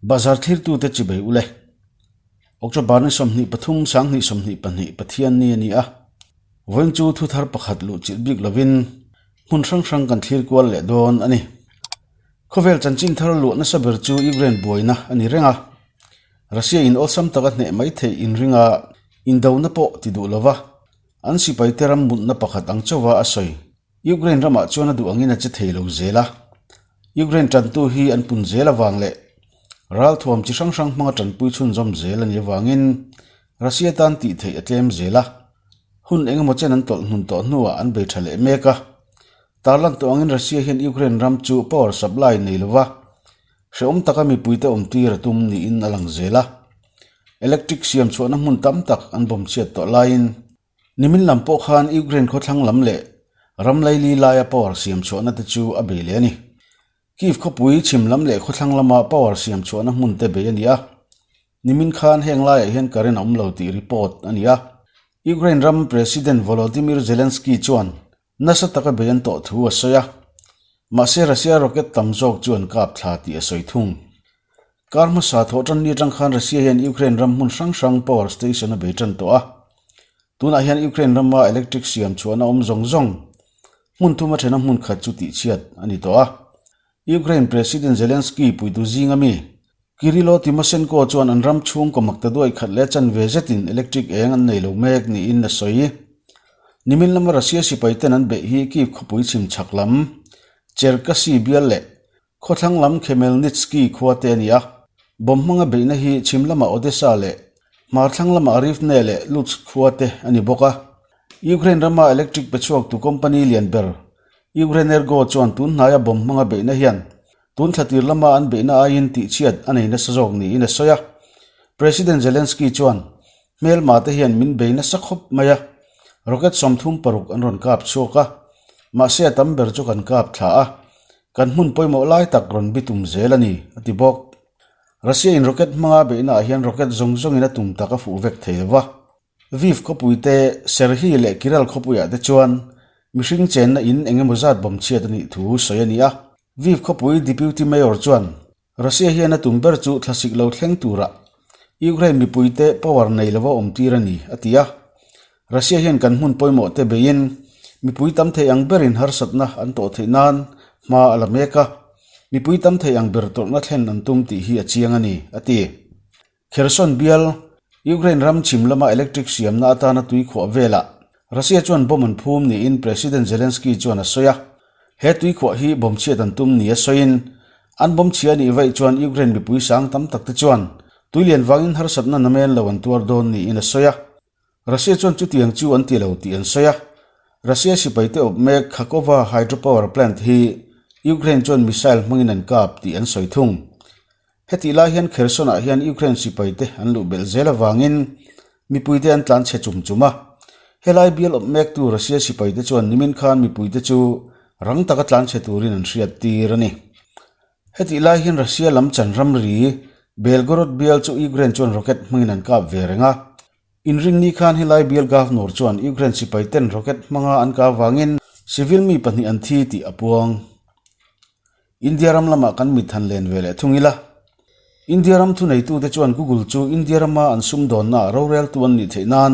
Bazar thlirtute chibei ule. October ni 23 2022 Pathian ni a ni a. Vawiin chu thu thar pakhat luh chilh bik lovin hmun hrang hrang kan thlir kual leh dawn a ni. Khawvel chanchin thar luh nasa ber chu Ukraine buaina a ni reng a. Russia in awlsam taka hneh mai theih inringa indona pawh ti duh lova an sipaite ram mutna pakhat ang chauha a sawi. Ukraine ramah chuan a duh angin a che thei lo zel a, Ukraine tantu hi an pun zel avang leh ralthuam chi hrang hrang hmanga tanpui chhunzawm zel a nih avangin Russia tan tih theih a tlem zel a, hun engemaw chen an tawlh hnun tawh hnuah an bei tha leh mek a. Tarlan tawh angin Russia hian Ukraine ram chu power supply nei lova hrehawm taka mipuite awmtir a tum niin a lang zel a, electric siam chhuahna hmun tam tak an bawm chhiat tawh laiin Nimin lam pawh khan Ukraine khawthlang lam leh ram laili laia power siam chhuahna te chu a bei leh a ni. Kyiv khawpui chhim lam leh khawthlang lama power siam chhuahna hmun te bei a ni a. Nimin khan heng laiah hian current a awm lo tih report a ni a. Ukraine ram President Volodymyr Zelensky chuan nasa taka bei an tawh thu a sawi a. Mahse Russia rocket tam zawk chu an kap thla tih a sawi thung. Kar hmasa thawh tan ni atang khan Russia hian Ukraine ram hmun hrang hrang power station a bei tan tawh a. Tunah hian Ukraine rama electric siam chhuahna awm zawng zawng hmun thum a thena hmun khat chu tihchhiat a ni tawh a. Ukraine President Zelensky puitu zinga mi Kyrylo Tymoshenko chuan an ram chhung kawmak ta duai khat leh chanve zetin electric eng an nei lo mek niin a sawi. Nimin lama Russia sipai ten an beih hi Kyiv khawpui chhim chhak lam Cherkasy bial leh Khawthlang lam Khmelnytsky khua te a ni a, bomb hmanga beihna hi chhim lamah Odessa leh hmarthlang lamah Rivne leh Lutsk khua te a ni bawk a. Ukraine rama electric pe chhuaktu company lian ber Ukrenergo chuan tun hnaia bomb hmanga beihna hian tun thla tir lama an beihna aiin tihchhiat a nei nasa zawk niin a sawi a. President Zelensky chuan hmelma te hian min bei nasa khawp mai a, rocket 36 an rawn kap chhuak a, mahse a tam ber chu kan kap thla a, Kan hmun pawimawh lai tak rawn bi tum zel a ni, a ti bawk. Russia in rocket hmanga beihnaah hian rocket zawng zawngin a tum tak a fuh vek thei lo va. Lviv khawpui te, Serhiy leh Kiral khawpuiah te chuan mihring chenna in eng emaw zat bawm chhiat a nih thu sawi a ni a. Lviv khawpui Deputy Mayor chuan Russia hian a tum ber chu thlasik lo thleng turah Ukraine mipuite power nei lova awm tir a ni, a ti a. Russia hian kan hmun pawimawh te beiin mipui tam thei ang berin harsatna an tawh theih nan hma a la mek a, mipui tam thei ang ber tawrhna thlen an tum tih hi a chiang a ni, a ti. Kherson bial, Ukraine ram chhim lama electric siamna atana tui khuah velah Russia chuan bomb an phum niin President Zelensky chuan a sawi a. He tui khuah hi bomb chhiat an tum nia sawiin, an bomb chhia nih vaih chuan Ukraine mipui sang tam tak te chuan tui lian vangin harsatna namen lo an tuar dawn niin a sawi a. Russia chuan chutiang chu an ti lo tih an sawi a. Russia sipaite awp mek Kharkova hydropower plant hi Ukraine chuan missile hmangin an kap tih an sawi thung. Hetih lai hian Kherson-ah hian Ukraine sipaite an luh belh zel avangin mipuite an tlan chhe chum chum a. Helai bial awp mektu Russia sipaite chuan nimin khan mipuite chu rang taka tlan chhe turin an hriat tir a ni. Hetih lai hian Russia lam chan ramri Belgorod bial chu Ukraine chuan rocket hmangin an kap ve reng a. Inrinni khan helai bial governor chuan Ukraine sipaiten rocket hmanga an kap vangin civil mi pahnih an thi tih a puang. India ram lamah kan mit han len ve leh thung ila. India ram thuneitute chuan Google chu India rama an sumdawnnaah roreltu an nih theih nan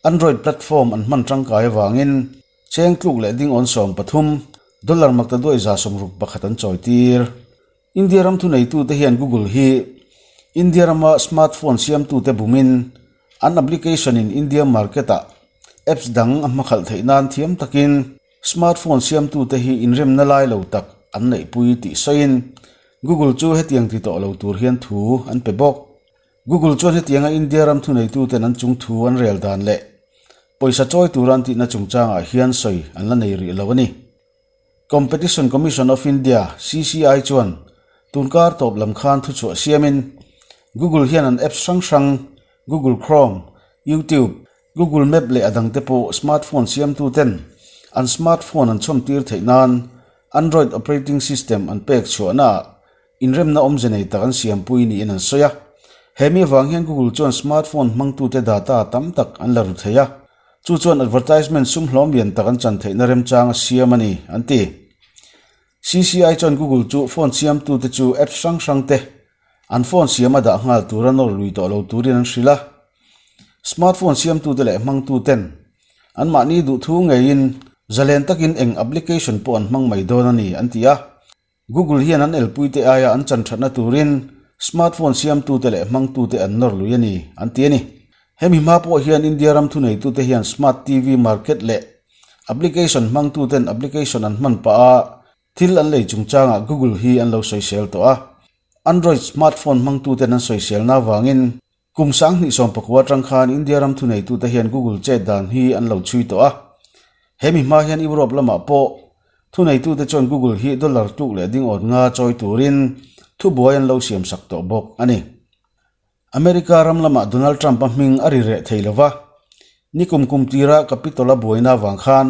Android platform an hman tangkai avangin cheng tluk leh ding awn 13, dollar makta duai 61 an chawitir. India ram thuneitute hian Google hi India rama smartphone siamtute bumin an application in India market-ah apps dang a hmakhalh theih nan thiam takin Smartphone siamtute hi inremna lai lo tak an neihpui tih sawiin Google chu hetiang ti tawh lo tur hian thu an pe bawk. Google chuan hetianga India ram thuneituten an chung thu an rel dan leh pawisa chawi tura an tihna chungchangah hian sawi an la nei rih lo a ni. Competition Commission of India, CCI, chuan tunkar tawp lam khan thuchhuah siamin Google hian an apps hrang hrang Google Chrome, YouTube, Google Map leh a dangte pawh smartphone siamtuten an smartphone an chhawmtir theih nan Android operating system an pek chhuahnaah inremna awmze nei tak an siampui niin an sawi a. He mi avang hian Google chuan smartphone hmangtute data tam tak an la ru thei a, chu chuan advertisement sum hlawm lian tak an chan theihna remchang a siam a ni, an ti. CCI chuan Google chu phone siamtute chu apps hrang hrangte. An phone siama dah nghal tura nawr lui tawh lo turin an hrilh a. Smartphone siamtute leh hmangtuten anmahni duhthu ngeiin zalen takin eng application pawh an hmang mai dawn a ni, an ti a. Google hian an elpuite aia an chan thatna turin smartphone siamtute leh hmangtute an nawr lui a ni, an ti a ni. Hemi hma pawh hian India ram thuneitute hian smart TV market leh application hmangtuten application an hman pah a, thil an lei chungchangah Google hi an lo sawisel tawh a. Android smartphone hmangtuten an sawiselna avangin kum 2019 atang khan India ram thuneitute hian Google chet dan hi an lo chhui tawh a. Hemi hma hian Europe lamah pawh thuneitute chuan Google hi dollar tluk leh ding awt nga chawi turin thubuai an lo siamsak tawh bawk a ni. America ram lamah Donald Trump-a hming a ri reh thei lo va, nikum kum tira Capitol-a buaina avang khan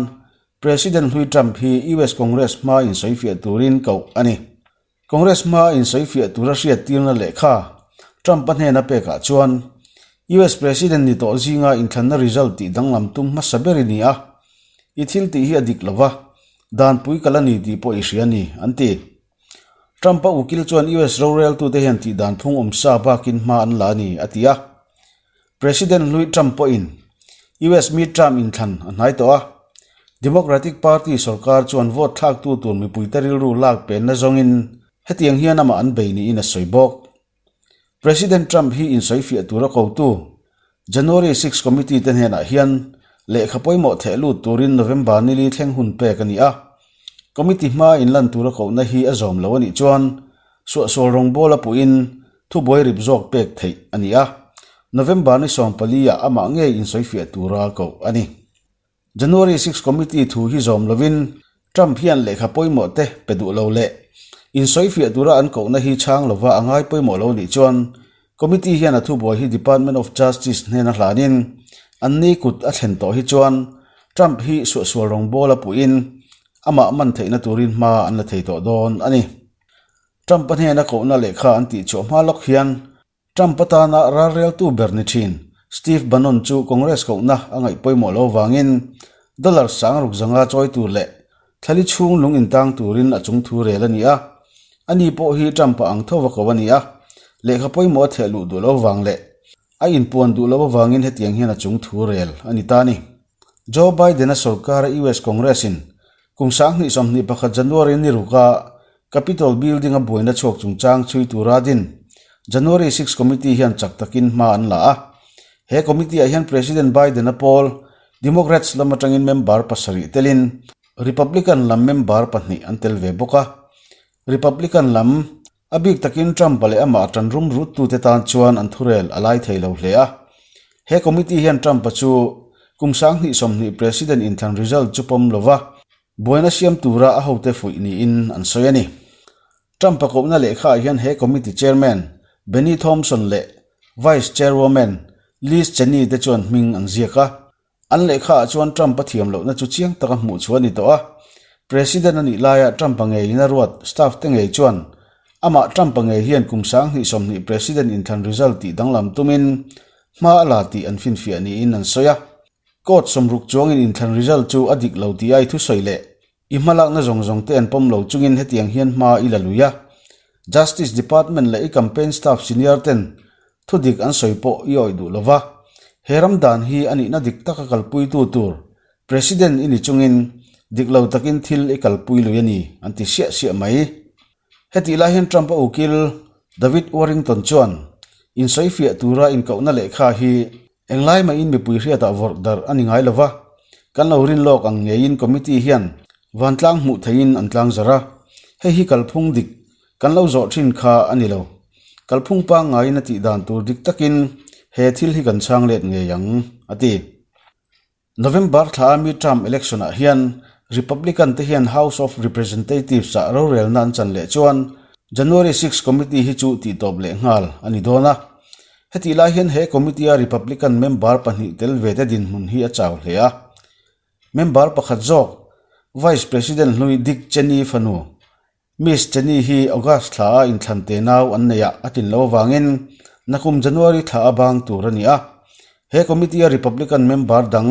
President hlui Trump hi US Congress hmaa insawifiah turin koh a ni. Congress hmaa insawifiah tura hriattirna lehkha Trump-a hnena pekah chuan US President ni tawh zinga inthlanna result tih danglam tum hmasa ber i ni a, i thil tih hi a dik lo va, danpui ka la ni tih pawh i hria a ni, an ti. Trump-a ukil chuan US roreltute hian tih dan phung awm sa bakin hma an la a ni, a ti a. President hlui Trump pawhin US midterm inthlan a hnai tawh a, Democratic Party sorkar chuan vote thlaktu tur mipuite rilru lak penna zawngin hetiang hian amah an bei niin a sawi bawk. President Trump hi insawifiah tura kotu January 6 Committee te hnenah hian lehkha pawimawh theh lut turin November nili thleng hun pek a ni a, Committee hmaa inlan tura kohna hi a zawm lo a nih chuan suahsual rawngbawl a puhin Thubuai rip zawk pek theih a ni a, November ni 14 ah amah ngei insawifiah tura koh a ni. January 6 Committee thu hi zawm lovin Trump hian lehkha pawimawh te pe duh lo leh insawifiah tura an kohna hi chhang lova a ngai pawimawh lo nih chuan Committee hian a thubuai hi Department of Justice hnena hlanin an ni kut a thlen tawh hi chuan Trump hi suahsual rawngbawl a puhin amah man theihna turin hma an la thei tawh dawn a ni. Trump-a hnena kohna lehkha an tih chhuah hma lawk hian Trump atana ralreltu ber ni thin Steve Bannon chu Congress kohna a ngaih pawimawh lo vangin dollar sang ruk zanga chawi tur leh thlali chhung lung intang turin a chung thu rel a ni a. Ani pawh hi Trump-a ang tho va ko a ni a, lehkha pawimawh a theh luh duh lo vang leh a inpuan duh lo avangin hetiang hian a chung thu rel a ni ta a ni. Joe Biden-a sorkara US Congress-in kum 2021 January ni ruka Capitol Building-a buaina chhuak chungchang chhui tura din January 6 Committee hian chak takin hma an la a. He committee-ah hian President Biden-a pawl Democrats lam atangin member pasarih telin Republican lam member pahnih an tel ve bawk a. Republican lam A bik takin Trump-a leh amah ṭan rum ruttute tan chuan an thurel a lai thei lo hle a. He committee hian Trump-a chu kum 2020 President inthlan result chu pawm lova buaina siam tura a hote fuih niin an sawi a ni. Trump-a kohna lehkhaah hian he committee chairman Bennie Thompson leh Vice Chairwoman Liz Cheney te chuan hming an ziak a. An lehkhaah chuan Trump-a thiam lohna chu chiang taka hmuh chhuah a ni tawh a. President a nih laia Trump-a ngeiin a ruat staff te ngei chuan amah Trump-a ngei hian kum 2020 President inthlan result tih danglam tumin hma a la tih an finfiah niin an sawi a. Court 60 chuangin inthlan result chu a dik lo tih ai thusawi leh I hmalakna zawng zawng te an pawm lo chungin hetiang hian hma i la lui a. Justice Department leh i campaign staff senior ten thudik an sawi pawh i awih duh lova. He ram dan hi a nihna dik taka kalpuitu tur President i ni chungin dik lo takin thil i kalpui lui a ni an ti siah siah mai. Hetih lai hian Trump-a ukil David Warrington chuan insawifiah tura inkohna lehkha hi Englai mahin mipui hriatah vawrh darh a ni ngai lo va, kan lo rin lawk ang ngeiin committee hian vantlang hmuh theihin an tlang zarh a, hei hi kalphung dik kan lo zawh thin kha a ni lo. Kalphung pangngaiin a tih dan tur dik takin he thil hi kan chhang let ngei ang, a ti. November thla a midterm election ah hian Republican te hian House of Representatives ah rorelna an chan leh chuan January 6 committee hi chu tihtawp leh nghal a ni dawn a. Hetih lai hian he committee a Republican member pahnih tel ve te dinhmun hi a chau hle a. Member pakhat zawk Vice President hlui Dick Cheney fanu Miss Cheney hi August thla a inthlan te nau an neih ah a tlin lo avangin nakum January thla a bang tur a ni a. He committee a Republican member dang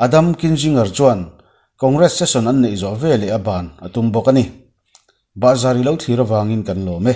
Adam Kinzinger chuan Congress session an neih zawh veleh a ban a tum bawk a ni. Bahzar i lo thlir avangin kan lawm e.